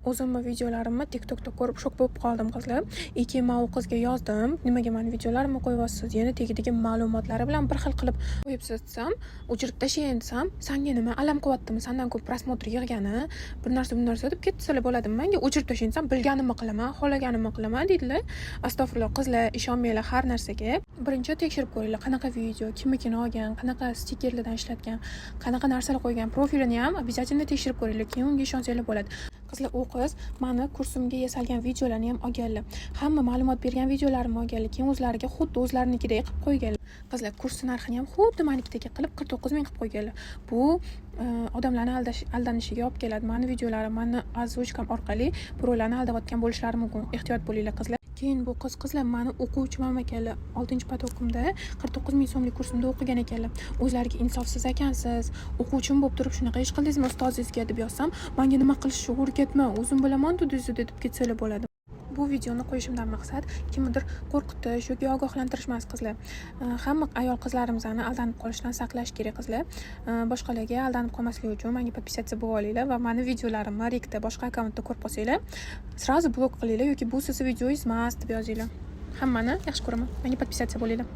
O'zimni videolarimni TikTokda ko'rib, shok bo'lib qoldim, qizlar. И keyin man u qizga yozdim: "Nimaga mani videolarimni qo'yyapsiz, yana tagidagi ma'lumotlari bilan bir xil qilib qo'yibsiz?" desam, "O'chirib tashlayin", desam, "Sanga nima, alam qilyaptimi sandan ko'p просмотр yig'gani, bir narsa, bu narsa", deb ketsalar bo'ladimi manga? "O'chirib tashlang", desam, "Bilganimni qilaman, xohlaganimni qilaman", deydilar. Astag'firulloh, qizlar, ishonmanglar har narsaga. Birinchi tekshirib ko'ringlar, qanaqa video, kimnikini olgan, qanaqa stikerlardan ishlatgan, qanaqa narsalar qo'ygan, profilini ham обязательно tekshirib ko'ringlar, keyin unga ishonsanglar bo'ladi. Qizlar, u qiz mani kursimga yasalgan videolarni ham olganlar, hamma ma'lumot bergan videolarimni olganlar, keyin o'zlariga xuddi o'zlarinikidek qilib qo'yganlar. Qizlar, kursi narxini ham xuddi manikidek qilib, 49 000 qilib qo'yganlar. Bu odamlarni aldanishiga olib keladi. Mani videolarim, mani озвучка m orqali birovlarni aldayotgan bo'lishlari mumkin. Ehtiyot bo'linglar, qizlar. Keyin bu qiz, qizlar, mani o'quvchim ham ekanlar, oltinchi поток imda 49 000 so'mlik kursimda o'qigan ekanlar. O'zlariga "Insofsiz ekansiz, o'quvchim bo'lib turib shunaqa ish qildingizmi ustozingizga?" deb yozsam, "Manga nima qilishni o'rgatma, o'zim bilaman" deb ketsalar bo'ladi. Bu videoni qo'yishimdan maqsad kimnidir qo'rqitish yoki ogohlantirish emas, qizlar. Hamma ayol qizlarimizni aldanib qolishdan saqlash kerak, qizlar. Boshqalarga aldanib qolmaslik uchun menga подписаться bo'lib olinglar va mani videolarimni рек da, boshqa akkauntda ko'rib qolsanglar, сразу blok qilinglar yoki "Bu sizni videongiz emas" deb yozinglar. Hammani yaxshi ko'raman, menga подписаться bo'linglar.